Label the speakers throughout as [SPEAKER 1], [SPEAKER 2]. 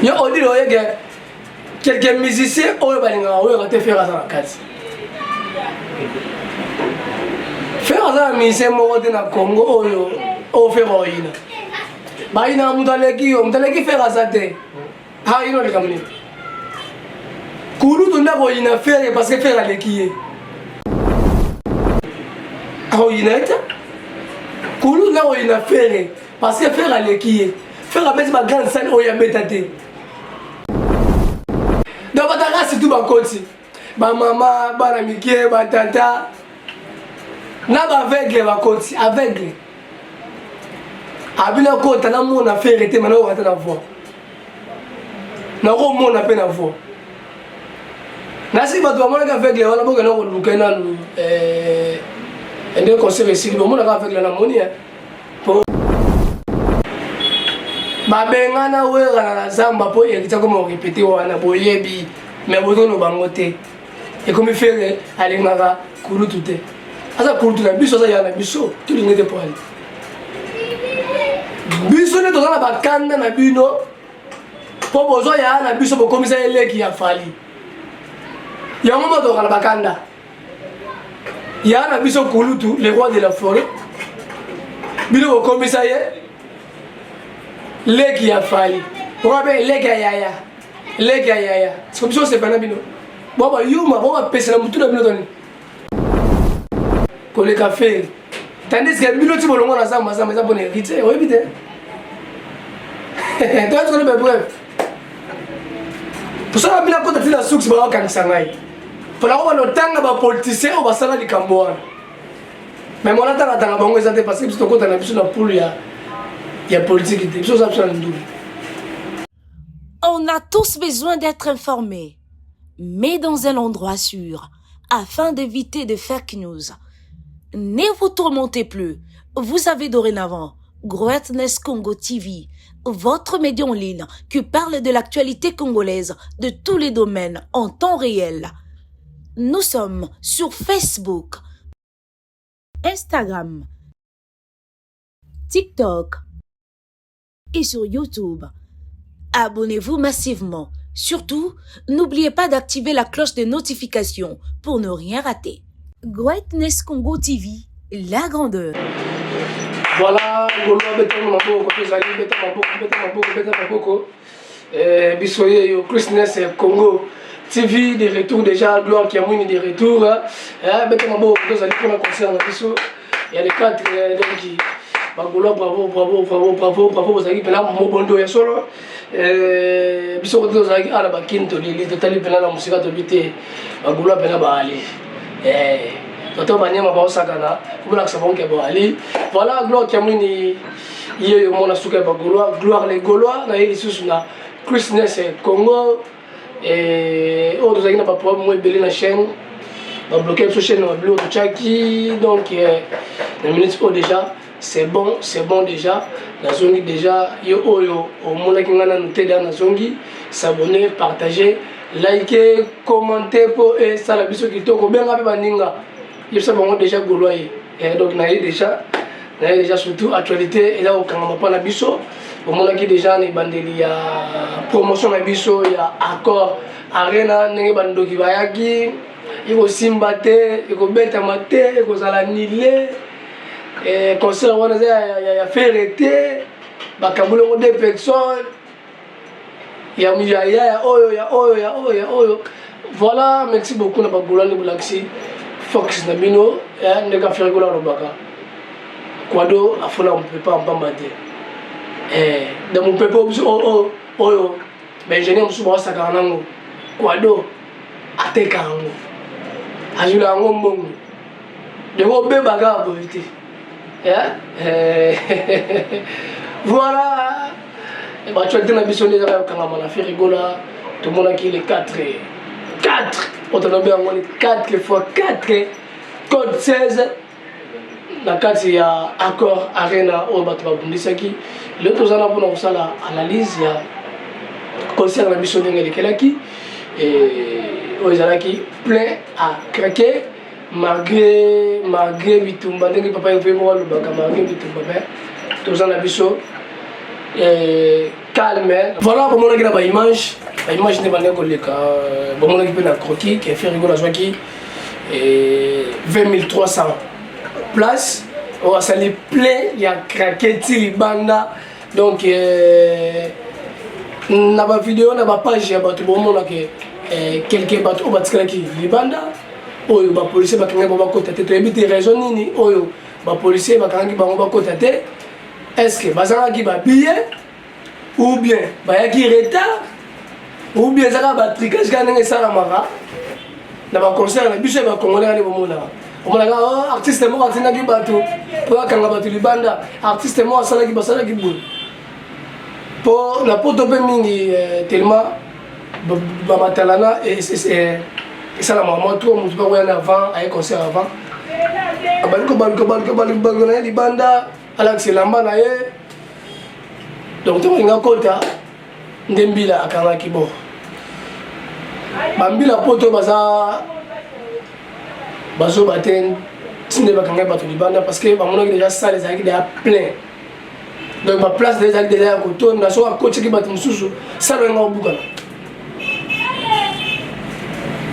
[SPEAKER 1] Yo Odile oyeke quelques musiciens oyo balingaka Wera te, Ferre aza na kati. Ferre aza na musicien moko te na Congo oyo oyo Ferre oyina. Bayina moto aleki yo, moto aleki Ferre aza te. Ah, ino likambo nini? Kulutu nde akoyina Ferre parce que Ferre aleki ye. Akoyina ye te. Kulutu nde akoyina Ferre parce que Ferre aleki ye. Ferre abeti ba grande salle oyo abeta te. Donc bataka surtout bakoti. Ba mama, bana mike, ba tata na ba aveugle bakoti, aveugle. Abina kota namona Ferre te, mana okata na voix. Nakomona mpe na voix. Nasi bato bamonaki aveugle wana bokenda koluka nanu eh, nde concert esili bomonaka aveugle namoni po babengana Werra na zamba mpo héritier akoma korépéter wana boyebi mais bozoloba bango te. Ekomi Ferre alingaka kulutu te, aza kulutu na biso, aza ya na biso, tolingi te po ale biso nde toza na bakanda na bino mpo bozwa ya na biso, bokomisa eleki ya Fally. Yango motoka na bakanda ya na biso kulutu, le roi de la forêt, bino bokomisa ye leki ya Fally. Oka mpe leki ya yaya, leki ya yaya. Siko biso osepa na bino bo bayuma bo bapesa na mutu na bino toni koleka Ferre, tandis que bino ti bolongo na zamba zamba eza mpona héritier. Oyebi te, toyatokoli babref tosala bino akota ntina suksi bakokangisa ngai mpona ko bana otanga bapoliticien oyo basala likambo wana. Mais mona tangatanga bango eza te parce que biso tokota na biso na poule ya politike te, biso oza biso na ndulu.
[SPEAKER 2] On a tous besoin d'être informés, mais dans un endroit sûr, afin d'éviter de fake news. Ne vous tourmentez plus. Vous avez dorénavant Greatness Congo TV, votre média en ligne qui parle de l'actualité congolaise de tous les domaines en temps réel. Nous sommes sur Facebook, Instagram, TikTok et sur YouTube. Abonnez-vous massivement. Surtout, n'oubliez pas d'activer la cloche de notification pour ne rien rater. Greatness Congo TV, la grandeur.
[SPEAKER 1] Voilà, ngolo abetanga maboko, tozali beta maboko, beta maboko, beta maboko. Biso ye yo Christmas Congo TV de retour déjà, Gloire Kiamwini de retour. Beta maboko, tozali mpona concert na biso ya le 4. Donc bagaulois, bravo, bravo, bravo, bravo, bravo. Bozalaki mpena mobondo ya solo. Biso kote tozalaki awa na bakini, toleli, totali mpena na mosika, tobi te bagaulois mpena baali toto banyama baosakana kobolakisa bango ke boali. Voilà, Gloire Kiamwini ye yo mona suka ya bagaulois, Gloire les Gaulois na ye lisusu na Christmas Congo. Oyo tozalaki na baproblème mo ebele na chaîne, babloquer biso chaîne na babiloko totiaki. Donc na minute oyo déjà c'est bon, c'est bon déjà, nazongi déjà. Yo oyo omonaki ngai nanu te, déjà nazongi. S'abonner, partager, liker, commenter mpo esala biso kitoko. Benga mpe baninga, yebisa bango déjà gaulois ye. Donc naye déjà, naye déjà. Surtout actualité eza kokangama mpa na biso. Omonaki déjà na ebandeli ya promotion na biso ya Accor Arena ndenge bandoki bayaki, ekosimba te, ekobetama te, ekozala nile concert wana eza ya Ferre te. Bakabuli yango deux personnes ya ya ya oyo ya oyo ya oyo ya oyo. Voilà, merci beaucoup na bagaulois nde bolakisi fox na bino. Ndenge Ferre Gola alobaka, kwado afuna mopepe ampamba te. Donc mopepe biso oyo baingénieur mosusu baosakaka nango, kwado ateka yango, azwila yango mbongo, yango obeba kaka boye te. Voilà, baactualité na biso nde ezaka kokangama na Ferre Gola. Tomonaki le 4 4 otanobe yango le 4 fois 4 code 16 na kati ya Accor Arena oyo bato babundisaki. Lelo toza na mpona kosala analyse ya concert na biso ndenge elekelaki, oyo ezalaki plein à craquer malgré bitumba, ndenge papa Herve moko alobaka, malgré bitumba. Mais toza na biso. Calme. Voilà, bomonaki na ba image, ba image nde bandaki koleka, euh, bomonaki mpe na croquis que Ferre Gola azwaki 20 300 place oyo asali plein ya craquer ti libanda. Donc euh, na ba video na ba page ya bato bomona ke euh, quelque bato oyo batikalaki libanda oyo ba policier bakangaki bango bakota te, toyebi te raison nini oyo ba policier bakangaki bango bakota te. Est-ce que bazangaki ba billets ou bien bayaki retard ou bien ezaka ba tricage kaka ndenge esalamaka na ba concert na biso ya ba congolais kaka nde bomonaka omonaka oh, artiste moko atindaki bato mpo akanga bato libanda, artiste moko asalaki basalaki boye mpo na poto mpe mingi eh, tellement bamatalana esalamaka mwa trop, motu mpe akoya na avant aye concert avant abandi kobaluka baluka baluka baluka na ye libanda alakisa elamba na ye. Donc ntango alinga kota nde mbila akangaki bo bambila poto baza bazoba te nde bakangaki bato libanda parce que bamonaki déjà salle ezalaki déjà plein. Donc baplace déjà ezalaki déjà ya kotonda, soki akotisaki bato mosusu salle oyenga kobukana.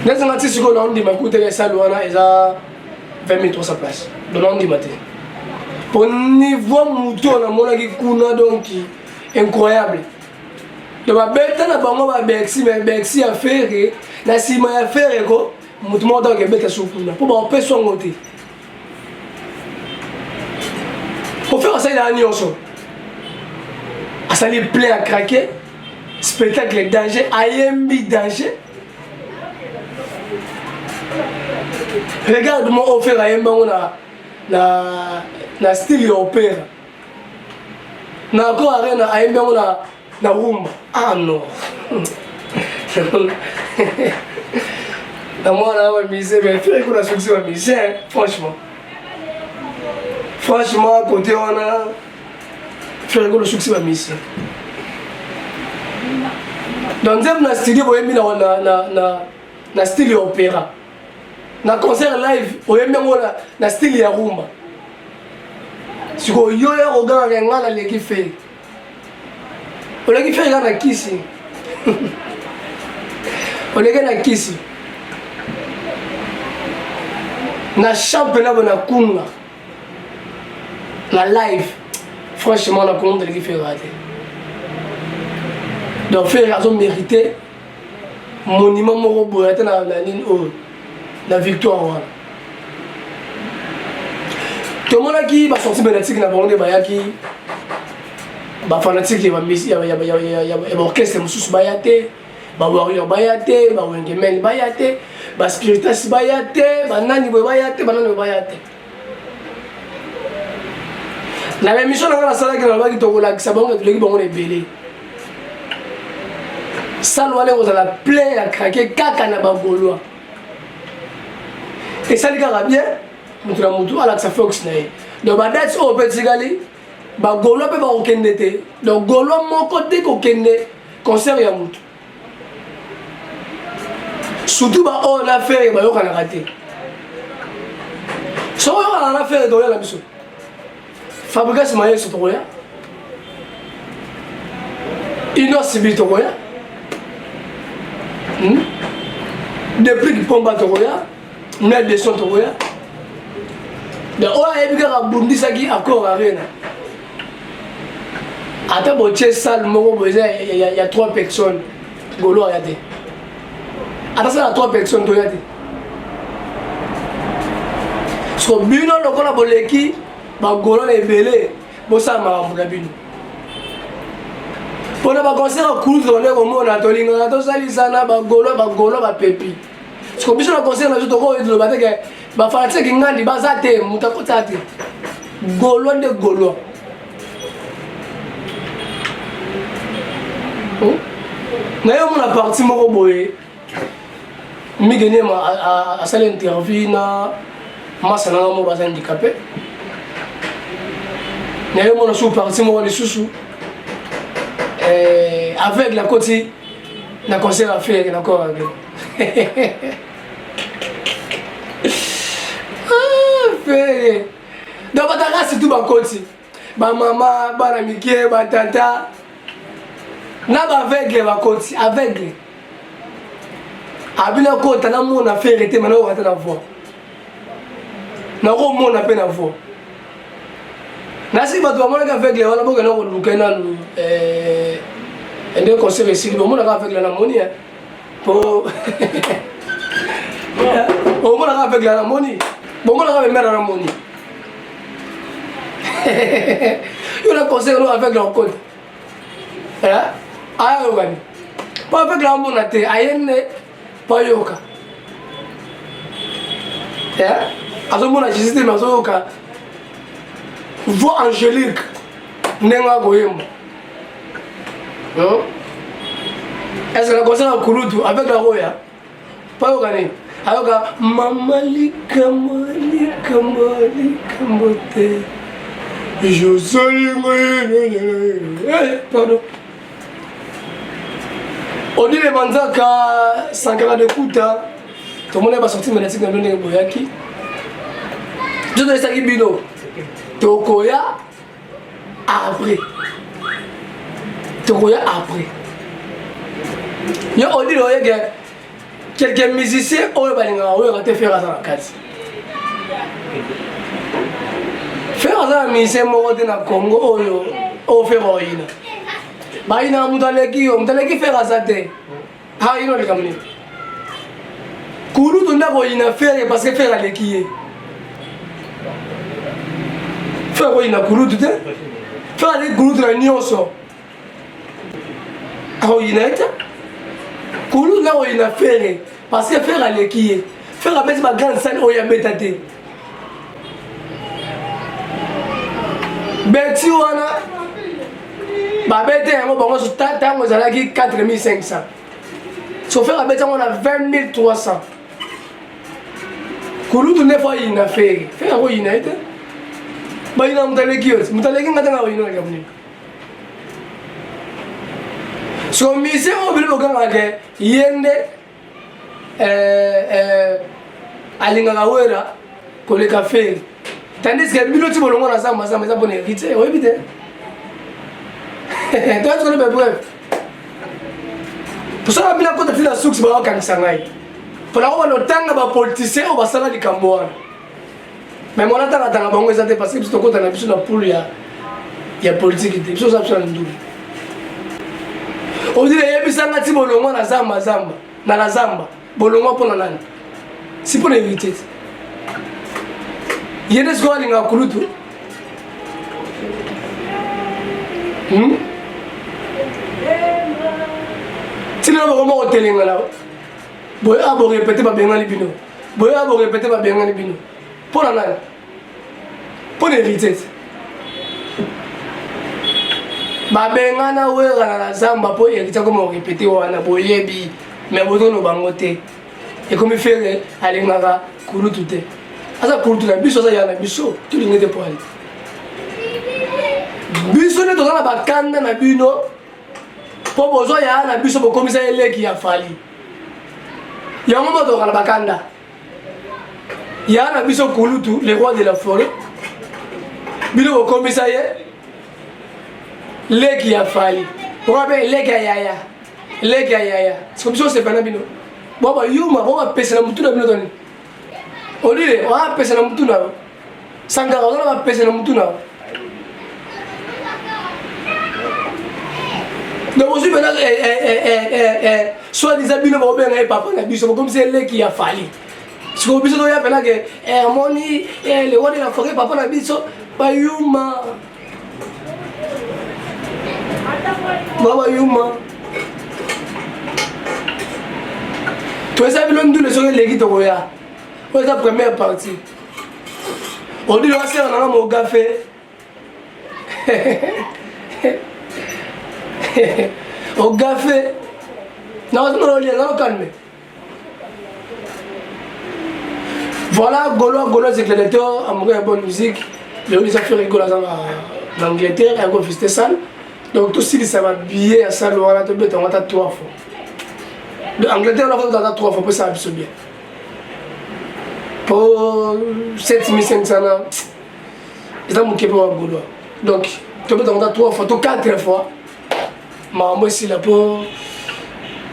[SPEAKER 1] Ndezinga ti sikoyo naondima kuteke salle wana eza 20 300 place, donc naondima te po niveau moto namonaki kuna, donc incroyable. Donc babeta na bango babexi, mais bexi ya Ferre na nsima ya Ferre ko moto moko taka ebeta so kuna mpo baopesa yango te. Po Ferre asali na nyonso, asali plein à craquer, spectacle danger, ayembi danger. Regarde moi oyo Ferre ayembi yango na na style ya opéra, na Accor Arena ayembi yango na rumba. Ah non, na mwana wa musicien, mais Ferre kuna succès wa musicien, franchement, franchement côté wana Ferre Gola succès ba musicien. Donc nzembo na studio boyembi na, na, na, na, na style ya opéra, na concert live oyembi yango na, na style ya rumba. Sikoyo yo ya kogangaka nga naleki Ferre, oleki Ferre kaka na kisi, oleki na kisi na champ mpena bo na kunga na live. Franchement na kongo eleki Ferre te. Donc Ferre azo mérité monument moko boye ata na nini oyo na victoire wana. Tomonaki basorti médiatique na bango nde bayaki, bafanatike ya baorchestre mosusu baya te, bawarrior baya te, bawengemen baya te, baspiritas baya te, banani boye baya te, banani boye baya te. Na baémission na nga nasalaki, nalobaki tokolakisa bango toleki bango na ebele. Salle wana ekozala plein ya craquer kaka na bagaulois. Esali kaka bien, moto na motu alakisa fox na ye. Donc badate oyo mpe etikali, bagaulois mpe bakokende te. Donc gaulois moko te kokende concert ya motu, surtout baoyo na Ferre bayokanaka te. Soki oyokanaka na Ferre, tokoya na biso Fabrikas Mayeso, tokoya Innoss'B, tokoya Depuis Pomba, tokoya Mel de Son, tokoya. Donc oyo ayebi kaka abundisaki Accor Arena, ata botie salle moko boye eza ya 3 personnes, gaulois aya te. Ata sala 3 personnes, toya te. Siko bino lokola boleki bagaulois na ebele, bosala makambo na bino mpona baconcert ya kulutu tobande komona tolingana tosalisana bagaulois, bagaulois bapepi. Siko biso na concert na biso tokoyo toloba te ke bafanatike ngandi baza te, moto akotala te, gaulois nde gaulois. Na ye omona parti moko boye, Mige Niema asali interview na masa nanga moko baza handicapé. Na ye omona su parti moko lisusu aveugle akoti na concert ya Ferre na Accor Arena. Ferre, donc bataka surtout bakoti bamama, bana mike, batata. Na ba aveugle bakoti aveugle abi nakota namona fere te ma nayoka te na voix nakomona mpe na voix nasi bato bamonaki aveugle wana bokenda koluka nanu eh, nde concert esili bomonaka aveugle namoni po omonaka aveugle namoni bomonaka memere namoni yo na concert no aveugle okota eh? ayokani po aveugle amona te aye nde po ayoka eh? azomona jésus te me azoyoka voix angélique ndenge akoyemba est-ce que na concert ya kulutu aveugle akoya po ayoka nini ayoka mama likambo likambo likambo te josolingo eh, pardon odile manzaka sankara de kuta tomoni basorti médiatique na bino ndenge boyaki biso toyesaki bino tokoya après tokoya après yo odile oyeke quelques musiciens oyo balingaka oyoka te fere aza na kati fere aza na musicien moko te na congo oyo oyo fere oyina bayinaka moto aleki yo moto aleki fere aza te ayino likambo nini kulutu nde akoyina fere parce que fere aleki ye fere akoyina kulutu te fere aleki kulutu na nyonso akoyina ye te kulutu nde akoyina fere parce que fere aleki ye fere abeti ba grande salle oyo abeta te beti wana babete yango bango ntango ezalaki 4500 sofer abeti yango na 20300 kulutu nde fo ayina fere fere akoyina ye te bayina moto aleki yo moto aleki nga te nga koyina likambo nini so mise oyo bino bokangaka ke ye nde eh, eh, alingaka wera koleka feri tandis ke bino ti bolongo na zamba zamba eza mpona héritier oyebi te toyati koloba bref tosala bino akota ti na suksi bakokangisa ngai mpona kobanda otanga bapoliticien oyo basala likambo wana mais mwana tangatanga bango eza te parce que biso tokota na biso na poule ya ya politiki te biso oza biso na ndulu odile eyebisanga ti bolongwa na zamba zamba na la zamba bolongwa mpo na nani si mpo na héritier te ye nde sikoyo alingaka kulutu hmm? ti lelo bakoma kotelengana boye a borepete babengani bino boye a borepete babengani bino mpo na nani mpo na héritier te babengana werana na zamba mpo héritier akoma korepete wana boyebi me bozoloba yango te ekomi fere alingaka kulutu te aza kulutu na biso aza ya na biso tolingi te po ale biso nde toza na bakanda na bino mpo bozwa yaya na biso bokomisa ye leki ya fali yango motoka na bakanda yaya na biso kulutu le roi de la forêt bino bokomisa ye leki ya fali oka mpe leki ya yaya leki ya yaya siko biso osepela na bino bo bayuma bo bapesa na mutu na bino toni olile oapesa na mutu na yo sankara oza na bapesa na mutu na yo donc ozwi mpena eh, eh, eh, soit disant bino bakobenga ye papa na biso bokomisi eleki ya fali sikoyo biso toya mpena ke amoni le roi de la forêt papa na biso bayuma ba bayuma toyesa bino ndule soki eleki tokoya oyo eza première partie odilo asela nanga mogafe ogafe naolia nano calme voilà gaulois gaulois éclairateur amoureux ya bonne musique lelo eza ferre gola aza na angleterre ayako visite salle donc tosilisa babillet ya salle wana tobeta yango ata trois fois donc angleterre wana ata trois fois mpo esala biso bien po 7500 na eza moke mpe wa gaulois donc tobeta yango ata trois fois to quatre fois. Makambo esila mpo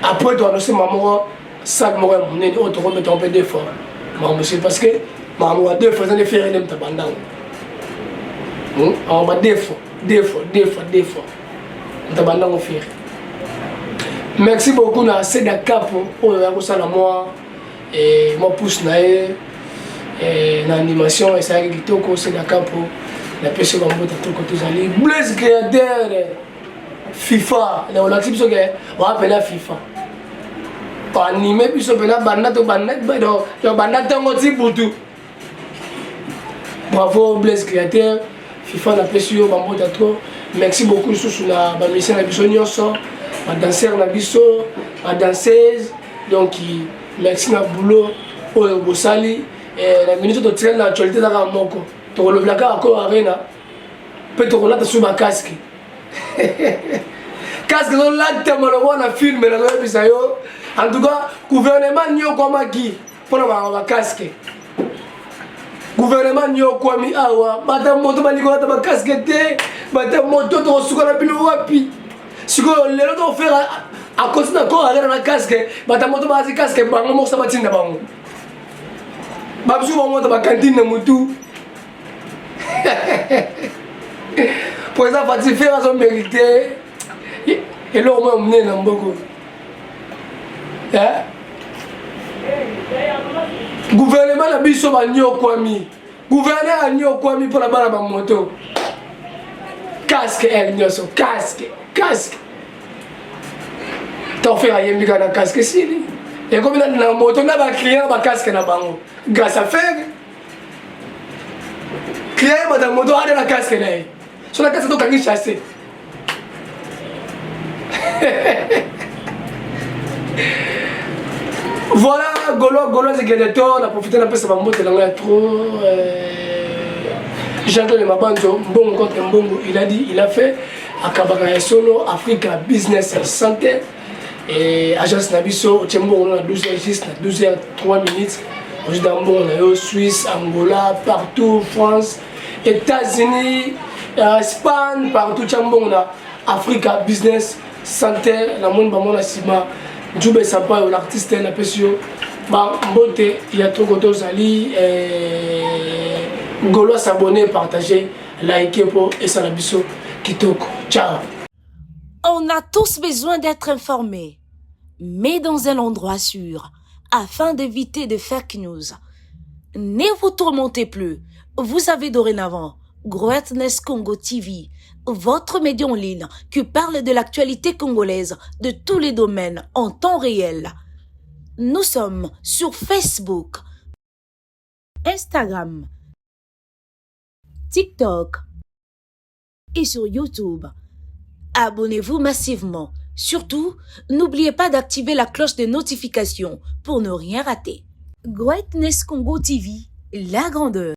[SPEAKER 1] après toannonce makambo moko, salle moko ya monene oyo tokobeta mpe deux fois. Makambo esili parce que makambo ya deux fois eza nde Ferre nde moto abandango. Makambo ya deux fois, deux fois, deux fois, deux fois, moto abandango Ferre. Merci beaucoup na Seda Capo oyo ya kosala mwa pouce na ye na animation, esalaki kitoko. Seda Capo, napesi bambota toko. Tozali Blaise Créateur FIFA na olakisi biso ke wapela FIFA anime biso mpena banda to banda ntongo ti butu. Bravo Blaise Créateur FIFA, napesi yo bambota trop. Merci beaucoup lisusu na bamusicien na biso nyonso, badanser na biso, badanseuse. Donc merci na boulot oyo bosali. Na minute totikali na actualité ezaka moko, tokolobela kaka Accor Arena mpe tokolata su bacasque. Casque ezolatama lokola na film. Nazoyebisa yo, en tout cas gouvernement niokwamaki mpona makambo bacasque. Gouvernement niokwami awa, bata moto balingi kolata bacasque te. Bata moto, tokosuka na bino wapi sikoyo? Lelo tokoFerre akoti na Accor Arena na casque. Bata moto bazi casque bango moko sa batinda bango, babisu bango bacantine na mutu. Président Fatshi, Ferre azomérite eloko moko monene na mboka. Gouvernement na biso banyokwami, gouverneur anyokwami mpona bana bamoto. Casque ere nyonso, casque, casque. ToFerre ayembi kaka na casque, esili. Ekomi na moto na baclient bacasque na bango grâce à Ferre. Client bata moto ade na casque na ye, so na casque tokangi chasse. Voilà, Gaulois, Gaulois Egeletor, na profite napesa bambote na ngai ya trop. Jean-Claude Mabanzo, mbongo contre mbongo, il a dit, il a fait. Akabaka ya solo, Africa Business Center et agence na biso. Otie mbongo na 12 h juste na 12 h 3 minutes, ozwi mbongo na yo. Suisse, Angola, partout, France, États-Unis, Espagne, partout, tia mbongo na Africa Business Center. Namoni bamona nsima Njube Sampayo, l'artiste, napesi yo bambote ya toko. Tozali Gaulois, s'abonner, partager, like mpo esala biso kitoko. Ciao.
[SPEAKER 2] On a tous besoin d'être informés, mais dans un endroit sûr, afin d'éviter de fake news. Ne vous tourmentez plus. Vous avez dorénavant Greatness Congo TV, votre média en ligne qui parle de l'actualité congolaise de tous les domaines en temps réel. Nous sommes sur Facebook, Instagram, TikTok et sur YouTube. Abonnez-vous massivement. Surtout, n'oubliez pas d'activer la cloche de notification pour ne rien rater. Greatness Congo TV, la grandeur.